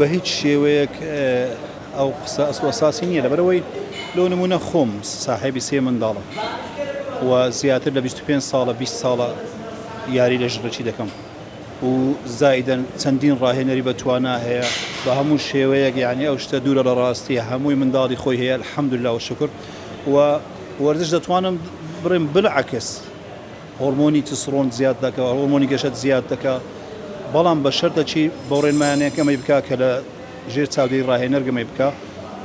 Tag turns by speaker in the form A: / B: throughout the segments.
A: بە هیچ شێوەیەک ئەو قسە ئەسڵ و ئەساسی نییە لەبەرئەوەی لۆ نموونە خۆم ساحێبی سێ منداڵم و زیاتر لە 25 ساڵە 20 ساڵە یاری لە ژڕکی دەکەم و زائیدەن چەندین ڕاهێنەری بە توانا هەیە بە هەموو شێوەیەک یعنی ئەو شتە دوورە لە ڕاستی هەمووی منداڵی خۆی هەیە الحمدلله و شکر و وەرزش دەتوانم بڵێم بالعکس هۆرمۆنی تسڕۆن زیاد دەکا هۆرمۆنی گەشەت زیاد دەکا بەڵام بە شەرتەکی بەو ڕێنمایانەیە کەمەی بکا کە لە ژێر چاودێری ڕاهێنەر گەمەی بکا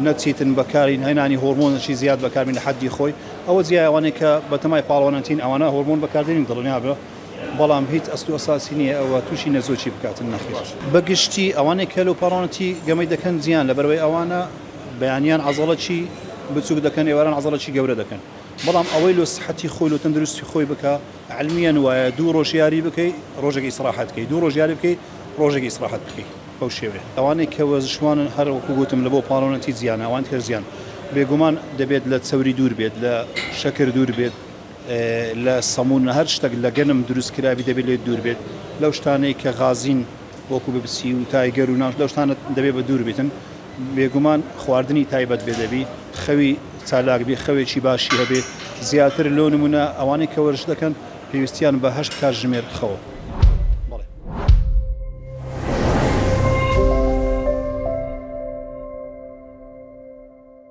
A: نەچیتن بەکاری هێنانی هۆرمۆنەکی زیاد بەکاربین لە حەدی خۆی ئەوە جیایە ئەوانەی کە بەتەمای پاڵەوانەتین ئەوانە هۆرمۆن بەکاردێنین دڵنیابە بەڵام هیچ ئەسل و ئەساسی نییە ئەوە تووشی نەزۆکی بکاتن نەخێر. بە گشتی ئەوانەی کە لۆ پاڵەوانەتی گەمەی دەکەن جیان لەبەرئەوەی ئەوانە بەیانیان عەزەڵەکی بچوک دەکەن ئێواران عەزەڵەکی گەورە دەکەن بەڵام ئەوەی لۆ سحەتی خۆی لۆ تەندروستی خۆی بکا علمیەن وایە دوو ڕۆژ یاری بکەی ڕۆژێک ئیسڕاحەت کەی دوو ڕۆژ یاری بکەی ڕۆژێک ئیسڕاحەت بکەی بەو شێوەیە. ئەوانەی کە وەرزشوانن هەر وەکو گوتم لە بۆ پاڵەوانەتی زیانە ئەوانی تر زیان بێگومان دەبێت لە چەوری دوور بێت لە شەکر دوور بێت لە سەمون هەر شتەک لە گەنم دروست کرابی دەبێت لێت دوور بێت لەو شتانەی کە غازین وەکو ببسی و تایگەر و ناش لەو شتانە دەبێت بە دوور بێتن بێگومان خواردنی تایبەت بێ دەبی خەوی چالاک بێ خەوێکی باشی هەبێ زیاتر لۆ نمونە ئەوانەی کە وەرزش دەکەن پێویستیان بە هەشت کاتژمێر خەوە.